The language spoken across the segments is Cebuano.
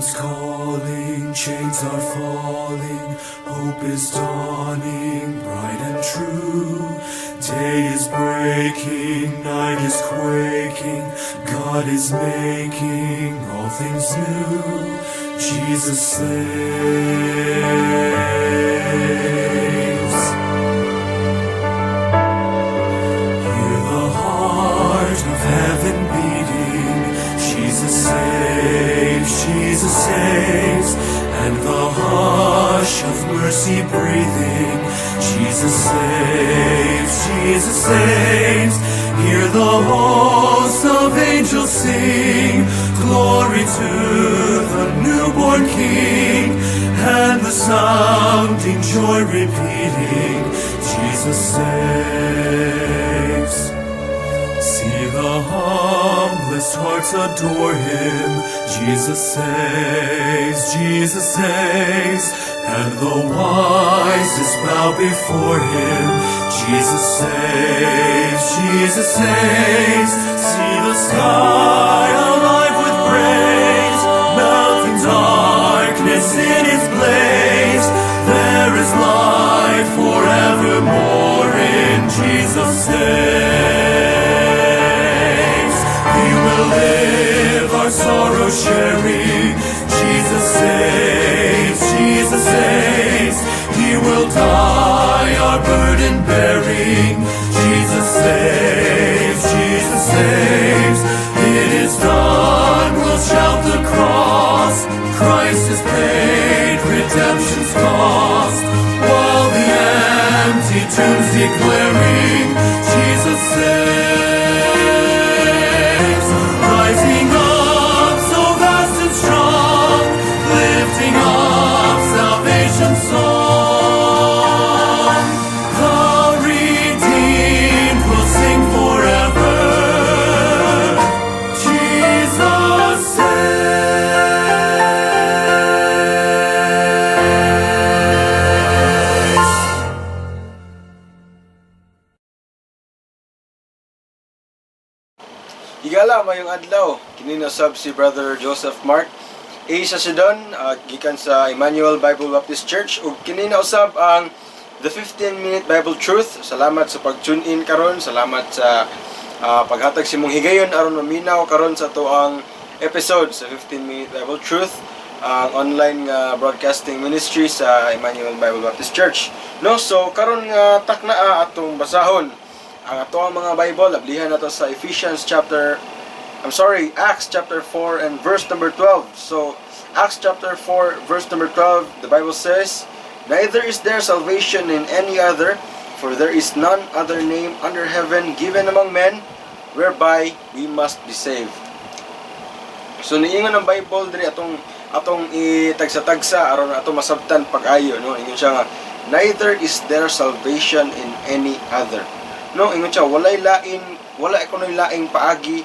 Freedom's calling, chains are falling, hope is dawning, bright and true. Day is breaking, night is quaking, God is making all things new. Jesus saves. Hear the heart of heaven beating. Jesus saves, Jesus saves, and the hush of mercy breathing. Jesus saves, Jesus saves. Hear the hosts of angels sing, glory to the newborn King, and the sounding joy repeating, Jesus saves. See the humblest hearts adore him. Jesus saves, and the wisest bow before him. Jesus saves, Jesus saves. See the sky alive with praise, melting darkness in its blaze. There is light forevermore in Jesus saves. He will live our sorrow sharing. Jesus saves, Jesus saves. He will die our burden bearing. Jesus saves, Jesus saves. It is done, we'll shout the cross. Christ has paid redemption's cost. While the empty tombs declaring, Jesus saves. Rising up so vast and strong, lifting up salvation's song. The redeemed will sing forever. Jesus saves. Higala, maayong adlaw. Kini na sab si Brother Joseph Mark A. Sasidon, gikan sa Emmanuel Bible Baptist Church, ug kini na usab ang The 15 Minute Bible Truth. Salamat sa pag-tune in karon, salamat sa paghatag sa imong higayon aron maminaw karon sa atoang episode sa 15 Minute Bible Truth, ang online nga broadcasting ministry sa Emmanuel Bible Baptist Church. No, so karon nga takna, atong basahon ang atoang mga Bible, ablihan nato sa Ephesians chapter, I'm sorry, Acts chapter 4 and verse number 12. So, Acts chapter 4 verse number 12, the Bible says, "Neither is there salvation in any other, for there is none other name under heaven given among men whereby we must be saved." So niingon ang Bible diri, atong itagsa-tagsa aron ato masabtan pag-ayo, no. Ingon siya nga neither is there salvation in any other. No, ingon siya walay lain, wala kunoy laing paagi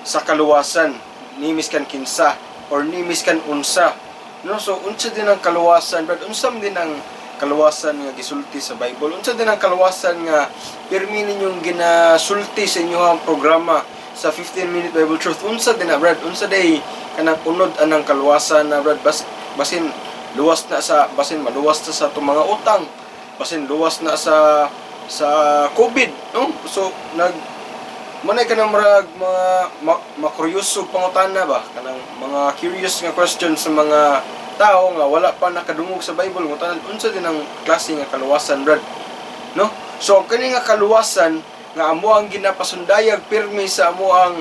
sa kaluwasan ni miskan kinsa or ni miskan unsa. No, so unsa din ang kaluwasan, brad? Unsa man din ang kaluwasan nga gisulti sa Bible? Unsa din ang kaluwasan nga pirmi ninyong ginasulti sa inyong programa sa 15 Minute Bible Truth? Unsa din na, brad? Unsa day kanang unod anang kaluwasan na, brad? Basin luwas na sa, basin maluwas na sa atong mga utang, basin luwas na sa COVID, no? So nag Manay kanang murag mga makuryoso pangutana ba, kanang mga curious nga question sa mga tao nga wala pa nakadungog sa Bible, ngutana unsa din ang klase nga kaluwasan, brad, no? So kani nga kaluwasan nga amo ang ginapasundayag pirmi sa amo ang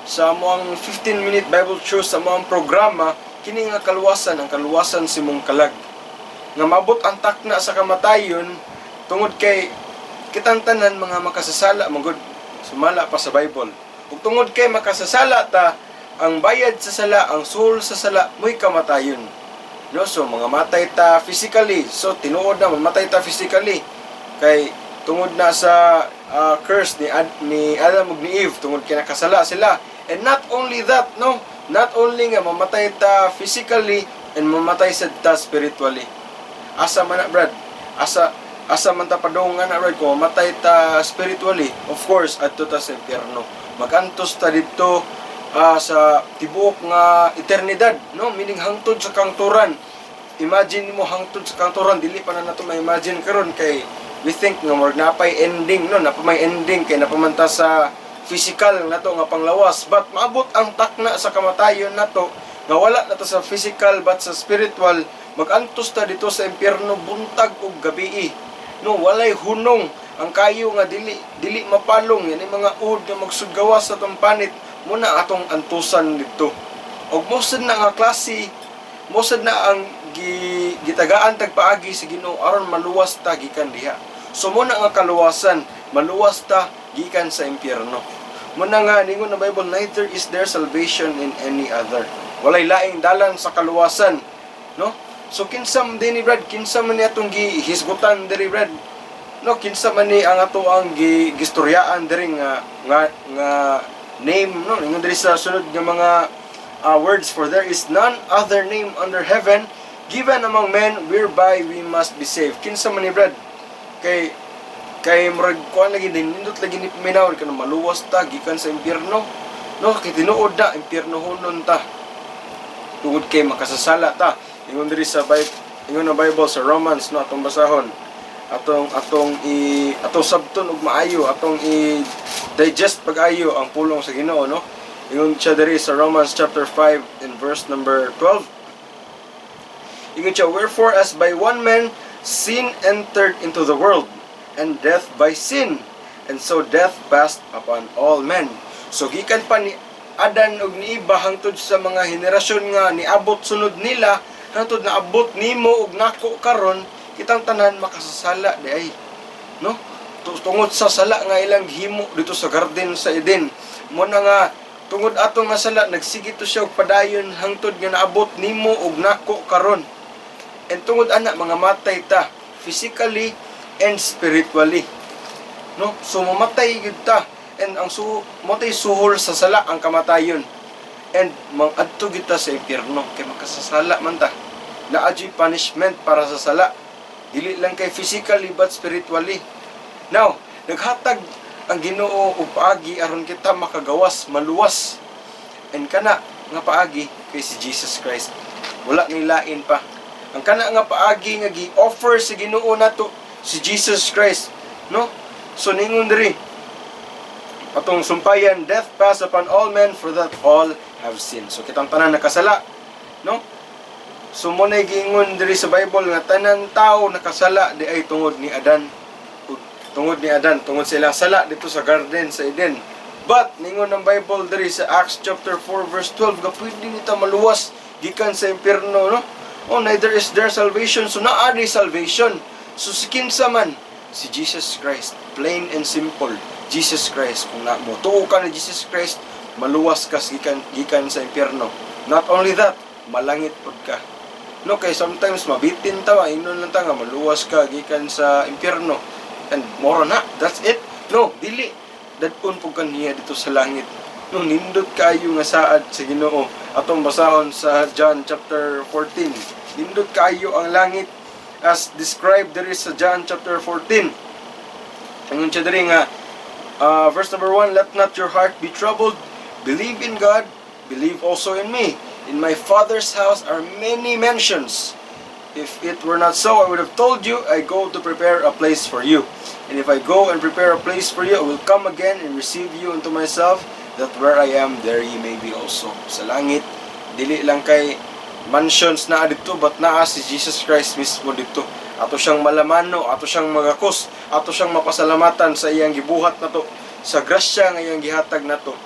15 Minute Bible Truth, sa amo ang programa, kini nga kaluwasan, ang kaluwasan sa imong kalag nga mabot ang takna sa kamatayon, tungod kay kitang tanan mga makasasala magud sumala pa sa Bible. Ug tungod kay makasasala ta, ang bayad sa sala, ang suhol sa sala mo'y kamatayon. No, so mga matay ta physically. So tinuod na mamatay ta physically kay tungod na sa curse ni Adam ug ni Eve, tungod kay nakasala sila. And not only that, no, not only nga mamatay ta physically and mamatay sad ta spiritually. Asa man na, brad? Asa man ta padung nga na, brad, kung mamatay ta spiritually? Of course, adto ta sa impyerno, magantos ta didto. sa tibuok nga eternidad, no? Meaning hangtod sa kangturan. Imagine mo, hangtod sa kangturan, dili pa na nato ma-imagine karon kay we think nga murag napay ending, no? Napa may ending kay napamanta sa physical nato nga panglawas, but maabot ang takna sa kamatayon nato nga wala na to sa physical but sa spiritual, magantos ta dito sa impyerno buntag ug gabii, no? Walay hunong ang kayo nga dili dili mapalong yan mga uhod nga magsudgawas sa atong panit muna atong antusan dito. Og mosad na nga klase, mosad na ang gitagaan tagpaagi sa Ginoo aron maluwas ta gikan diha. So mo na nga kaluwasan, maluwas ta gikan sa impyerno. Mo na nga ningon ng Bible, "Neither is there salvation in any other." Walay laing dalan sa kaluwasan, no? So kinsa man dinhi, Brad? Kinsa man ni atong gihisgutan diri, Brad? No, kinsa man ni ang ato ang gistoryaan diri nga name, no? Ningon diri sa sunod nga mga words, "For there is none other name under heaven given among men whereby we must be saved." Kinsa man ni, Brad? Kay murag kuan lagi din, nindot lagi ni paminaw kanang maluwas ta gikan sa impyerno, no? Kay tinuod na impyerno hunon ta tungod kay makasasala ta. Ingon diri sa Bible, ingon ang Bible sa Romans, no? Atong basahon, atong atong i atong sabton og maayo, atong i digest pag-ayo ang pulong sa Ginoo, no? Ingon siya diri sa Romans chapter 5 and verse number 12. Ingon siya, "Wherefore, as by one man sin entered into the world, and death by sin, and so death passed upon all men." So gikan pa ni Adan ug ni Eva hangtod sa mga henerasyon nga niabot sunod nila, hangtod naabot nimo ug nako karon, kitang tanan makasasala di ay, no? Tungod sa sala nga ilang gihimo dito sa garden sa Eden. Mo na nga tungod ato nga sala, nagsige to siya og padayon hangtod nga naabot nimo ug nako karon. And tungod ana, mga matay ta physically and spiritually. No? So mamatay gyud ta. And ang matay, suhol sa sala ang kamatayon. And mangadto gyud ta sa impyerno kay makasasala man ta. Naa juy punishment para sa sala. Dili lang kay physically but spiritually. Now, naghatag ang Ginoo og paagi aron kita makagawas, maluwas. And kana nga paagi kay si Jesus Christ. Wala ni lain pa. Ang kana nga paagi nga gi-offer sa Ginoo nato, si Jesus Christ, no? So ningon diri atong sumpayan, "Death pass upon all men, for that all have sinned." So kitang tanan nakasala, no? So mo na giingon diri sa Bible nga tanan tao nakasala di ay tungod ni Adan. Tungod ni Adan, tungod sa ilang sala dito sa garden sa Eden. But ningon ng Bible diri sa Acts chapter 4 verse 12 ga pwede nita maluwas gikan sa impyerno, no? Oh, neither is there salvation. So naa di salvation. So si kinsa man? Si Jesus Christ. Plain and simple. Jesus Christ. Kung na mo tuo ka ni Jesus Christ, maluwas ka gikan sa impyerno. Not only that, malangit pud ka. No, kay sometimes mabitin ta ba, ingnon lang ta nga maluwas ka gikan sa impyerno. And moro na, that's it. No, dili. Dad-on pud ka niya dito sa langit. No, nindot kayo nga saad sa Ginoo. Atong basahon sa John chapter 14. Nindot kayo ang langit as described diri sa John chapter 14. Ingon siya diri nga verse number 1, "Let not your heart be troubled. Believe in God, believe also in me. In my Father's house are many mansions. If it were not so, I would have told you. I go to prepare a place for you. And if I go and prepare a place for you, I will come again and receive you unto myself, that where I am, there ye may be also." Sa langit, dili lang kay mansions naa dito, but naa si Jesus Christ mismo dito. Ato siyang malamano, ato siyang magakos, ato siyang mapasalamatan sa iyang gibuhat nato, sa grasya nga iyang gihatag nato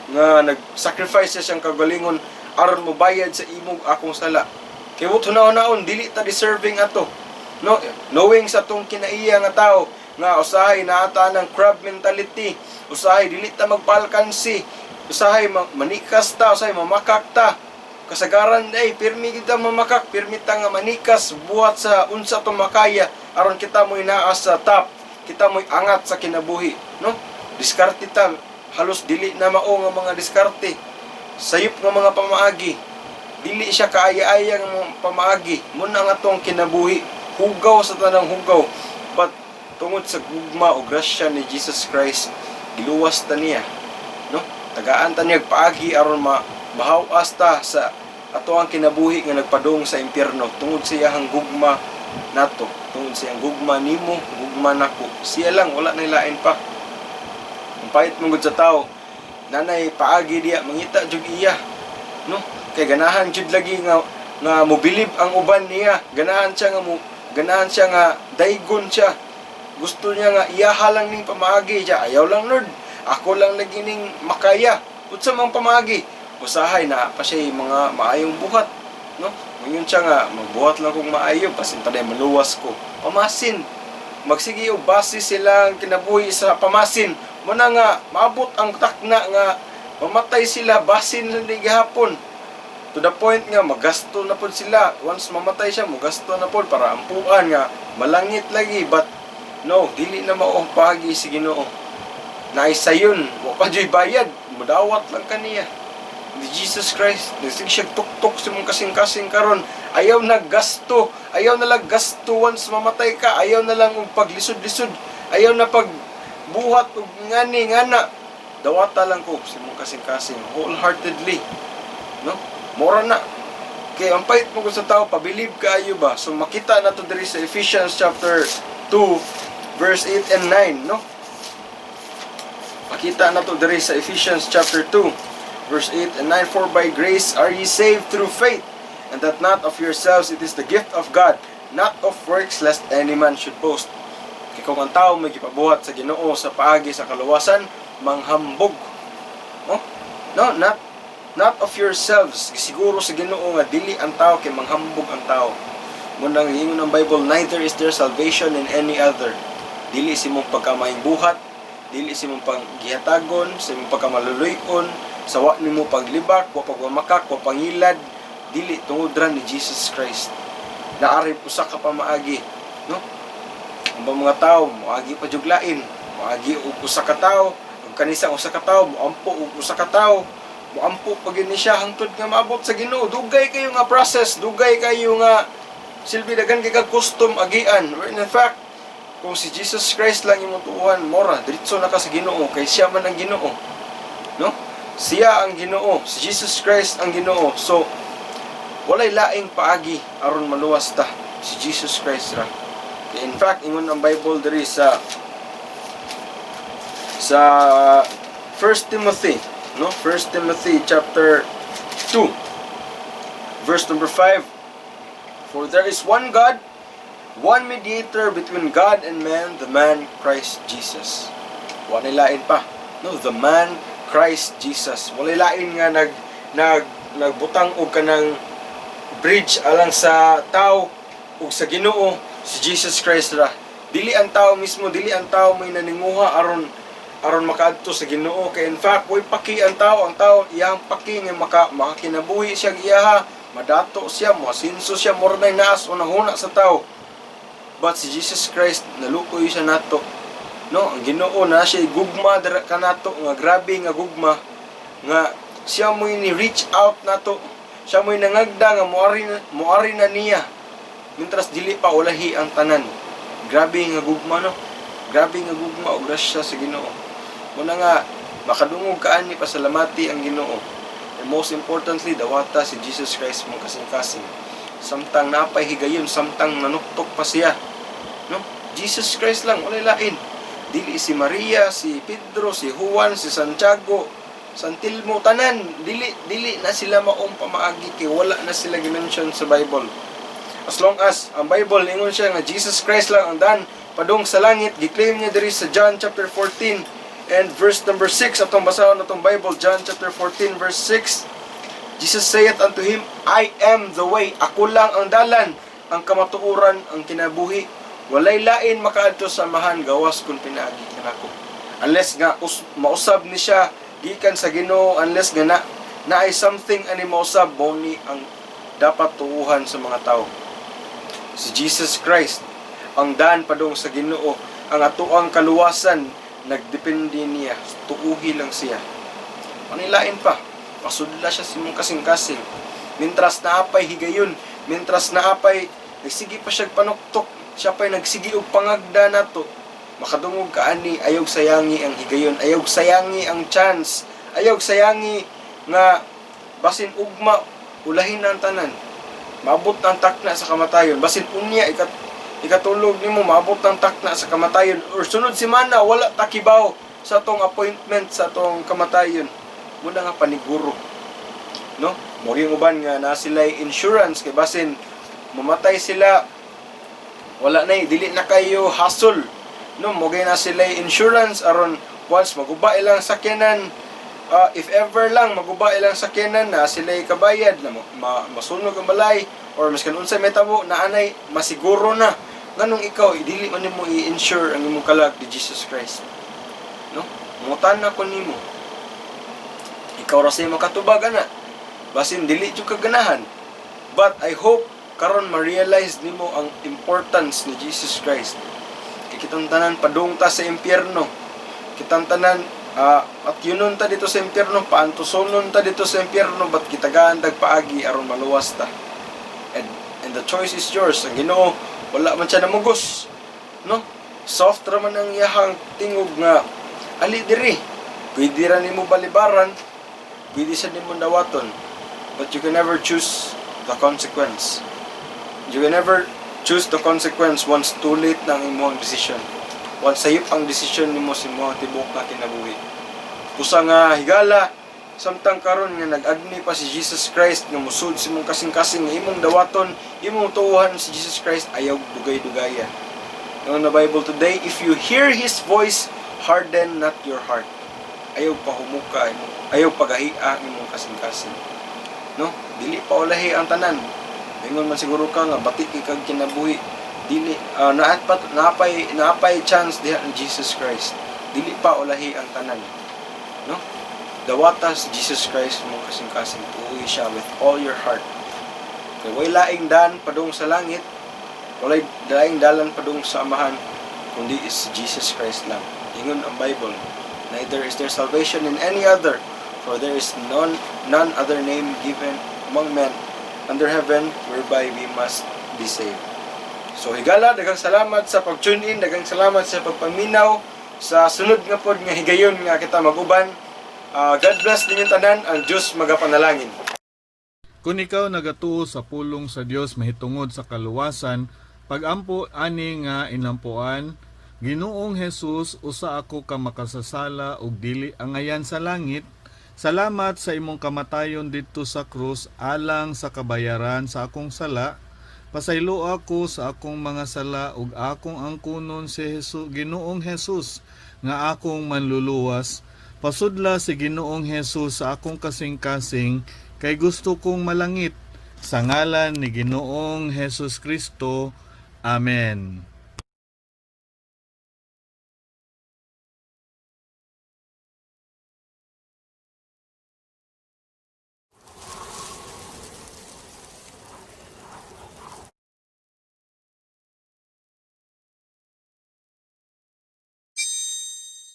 nga nag-sacrifice siya siyang kagalingon aron mobayad sa imong akong sala. Kay buot hunaon dili ta deserving ato. No, knowing sa atong kinaiya nga tao nga usahay naa ta ng crab mentality, usahay dili ta magpalkansi, usahay manikas ta, usahay mamakak ta. Kasagaran ay pirmi kita mamakak, pirmi ta nga manikas buhat sa unsa to makaya aron kita mo'y naa sa top, kita mo'y angat sa kinabuhi, no? Diskarte ta, halos dili na mao nga mga diskarte. Sayop nga mga pamaagi. Dili siya kaaya-aya nga mga pamaagi. Muna nga atong kinabuhi, hugaw sa tanang hugaw. But tungod sa gugma o grasya ni Jesus Christ, giluwas ta niya, no? Tagaan ta niya paagi aron ma mahawas ta sa ato ang kinabuhi nga nagpadung sa impyerno tungod sa iyang gugma nato, tungod sa iyang gugma nimo, gugma nako. Siya lang, wala na lain pa. Ang pait mong sa tao, nanay paagi diya, mangita jud iya, no? Kay ganahan jud lagi nga nga mobilib ang uban niya, ganahan siya nga daygon siya. Gusto niya nga iyaha lang ning pamaagi siya. "Ayaw lang, Lord. Ako lang lagi ning makaya." Unsa man pamaagi? Usahay na pa siya yung mga maayong buhat, no? Ngayon siya nga magbuhat lang kong maayo basin pa maluwas ko. Pamasin. Magsige og base silang kinabuhi sa pamasin. Muna nga maabot ang takna nga mamatay sila basin lang di gihapon. To the point nga magasto na pod sila. Once mamatay siya, mogasto na pod para ampuan nga malangit lagi, but no, dili na mao paagi si Ginoo. Naay sayon, wa pa juy bayad, mudawat lang kaniya. Ni Jesus Christ, nagsige siya tuktok sa mong kasing-kasing karon. Ayaw na gasto, ayaw na lang gasto once mamatay ka, ayaw na lang og paglisod-lisod, ayaw na pag buhat og ngani ngana. Dawata lang ko sa mong kasing-kasing wholeheartedly. No? Mora na. Kay ang pait mo sa tao, pabilib kaayo ba? So makita na to diri sa Ephesians chapter 2 verse 8 and 9, no? Makita na to diri sa Ephesians chapter 2 verse 8 and 9: "For by grace are ye saved through faith, and that not of yourselves, it is the gift of God, not of works, lest any man should boast." Kay kung ang tao may gipabuhat sa Ginoo sa paagi sa kaluwasan, manghambog. Oh? No, not of yourselves. Gisiguro sa Ginoo nga dili ang tao kay manghambog ang tao. Munang giingon ng Bible, "Neither is there salvation in any other." Dili sa imong pagkamaayong buhat, dili sa imong panggihatagon, sa imong pagkamaluluy-on, sa wa nimo paglibak, wa pagmamakak, wa pangilad, dili, tungod ra ni Jesus Christ. Naari usa ka pamaagi, no? Ang mga tao moagi pa jug lain, moagi og usa ka tawo, ug kanisa usa ka tawo, moampo og usa ka tawo, moampo pa gyud ni siya hangtod nga maabot sa Ginoo. Dugay kayo nga process, dugay kayo nga silbi, daghan kay kag custom agian. When in fact, kung si Jesus Christ lang imong tuuhan, mora diretso na ka sa Ginoo kay siya man ang Ginoo. No? Siya ang Ginoo, si Jesus Christ ang Ginoo. So walay laing paagi aron maluwas ta, si Jesus Christ ra. Kay in fact, ingon ang Bible diri sa 1 Timothy, no? 1 Timothy chapter 2 verse number 5: "For there is one God, one mediator between God and man, the man Christ Jesus." Walay lain pa. No, the man Christ Jesus. Walay lain nga nag nag nagbutang og kanang bridge alang sa tao ug sa Ginoo, si Jesus Christ ra. Dili ang tao mismo, dili ang tao may naninguha aron aron makaadto sa Ginoo, kay in fact way paki ang tao. Ang tao, iyang paki nga makakinabuhi siya iyaha, madato siya, moasinso siya, mura nay naas una-huna sa tao. But si Jesus Christ, naluoy siya nato, no? Ang Ginoo na siya gugma dira kanato nga grabe nga gugma nga siya mo'y ni reach out nato, siya mo'y nangagda nga moari na niya mintras dili pa ulahi ang tanan. Grabe nga gugma, no? Grabe nga gugma o grasya sa Ginoo. Muna nga makadungog ka ani, pasalamati ang Ginoo. And most importantly, dawata si Jesus Christ mong kasing-kasing samtang napay higayon, samtang nanuktok pa siya, no? Jesus Christ lang, walay lain. Dili si Maria, si Pedro, si Juan, si Santiago, San Telmo, tanan dili dili na sila maong pamaagi kay wala na sila gi-mention sa Bible. As long as ang Bible ingon siya nga Jesus Christ lang ang daan padung sa langit, gi-claim niya diri sa John chapter 14 and verse number 6. Atong basahon atong Bible, John chapter 14 verse 6: Jesus saith unto him, "I am the way." Ako lang ang dalan, ang kamatuoran, ang kinabuhi. Walay lain makaadto sa Amahan gawas kung pinaagi kanako. Unless nga mausab ni siya gikan sa Ginoo, unless nga na naay something ani mausab, mao ni ang dapat tuuhan sa mga tao. Si Jesus Christ ang daan padung sa Ginoo, ang atoang kaluwasan nagdepende niya, tuuhi lang siya. Panilain pa, pasudla siya sa imong kasing-kasing. Mintras naapay higayon, mintras naapay nagsige pa siya panuktok, siya pa'y nagsige og pangagda nato. Makadungog ka ani, ayaw sayangi ang higayon, ayaw sayangi ang chance, Ayaw sayangi nga basin ugma ulahin na ang tanan. Maabot na ang takna sa kamatayon. Basin unya ikatulog nimo, maabot ang takna sa kamatayon or sunod semana, wala ta kibaw sa atong appointment sa atong kamatayon. Muna nga paniguro, no? Mo yung uban nga na sila insurance kay basin mamatay sila, wala na, dili na kayo hassle, no? Mo na sila insurance aron once maguba ilang sakyanan, if ever lang maguba ilang sakyanan, na sila kabayad na masunog ang balay or maskan unsay may tabo na anay masiguro na. Nganong ikaw dili man nimo i-insure ang imong kalag ni Jesus Christ, no? Mutan na ko nimo, ikaw ra say makatubag ana, basin dili jud ka ganahan. But I hope karon ma-realize nimo ang importance ni Jesus Christ, kay kitang tanan padung ta sa impyerno. Kitang tanan at yunon ta dito sa impyerno, paantusonon ta dito sa impyerno, but gitagaan tag paagi aron maluwas ta, and the choice is yours. Ang Ginoo, wala man siya namugos, no? Soft ra man ang iyahang tingog nga ali diri. Pwede ra nimo balibaran, pwede sa nimo dawaton, but you can never choose the consequence. You can never choose the consequence once too late na ang imong decision, once sayop ang decision nimo sa imong tibuok nga kinabuhi. Usa nga higala, samtang karon nga nag-agni pa si Jesus Christ nga musud sa imong kasing-kasing nga imong dawaton, imong tuohan si Jesus Christ, ayaw dugay-dugaya. On the Bible today, if you hear His voice, harden not your heart. Ayaw pahumuka, ayaw pagahia ang imong kasing-kasing, no? Dili pa ulahi ang tanan. Ingon man siguro ka nga bati kag kinabuhi, dili naat pa, naapay chance diha ni Jesus Christ. Dili pa ulahi ang tanan, no? Dawata si Jesus Christ imong kasing-kasing, tuohi siya with all your heart. Kay way laing daan padung sa langit, walay laing dalan padung sa Amahan kundi is si Jesus Christ lang. Ingon ang Bible, neither is there salvation in any other, for there is none other name given among men under heaven whereby we must be saved. So higala, daghang salamat sa pag-tune in, daghang salamat sa pagpaminaw sa sunod nga pod nga higayon nga kita maguban. God bless ninyong tanan, ang Diyos magapanalangin. Kung ikaw nagatuo sa pulong sa Dios mahitungod sa kaluwasan, pagampo ani nga inampuan: Ginoong Jesus, usa ako ka makasasala ug dili angayan sa langit. Salamat sa imong kamatayon didto sa krus alang sa kabayaran sa akong sala. Pasaylo ako sa akong mga sala ug akong angkunon si Jesus, Ginoong Jesus, nga akong manluluwas. Pasudla si Ginoong Jesus sa akong kasing-kasing kay gusto kong malangit. Sa ngalan ni Ginoong Jesus Kristo. Amen.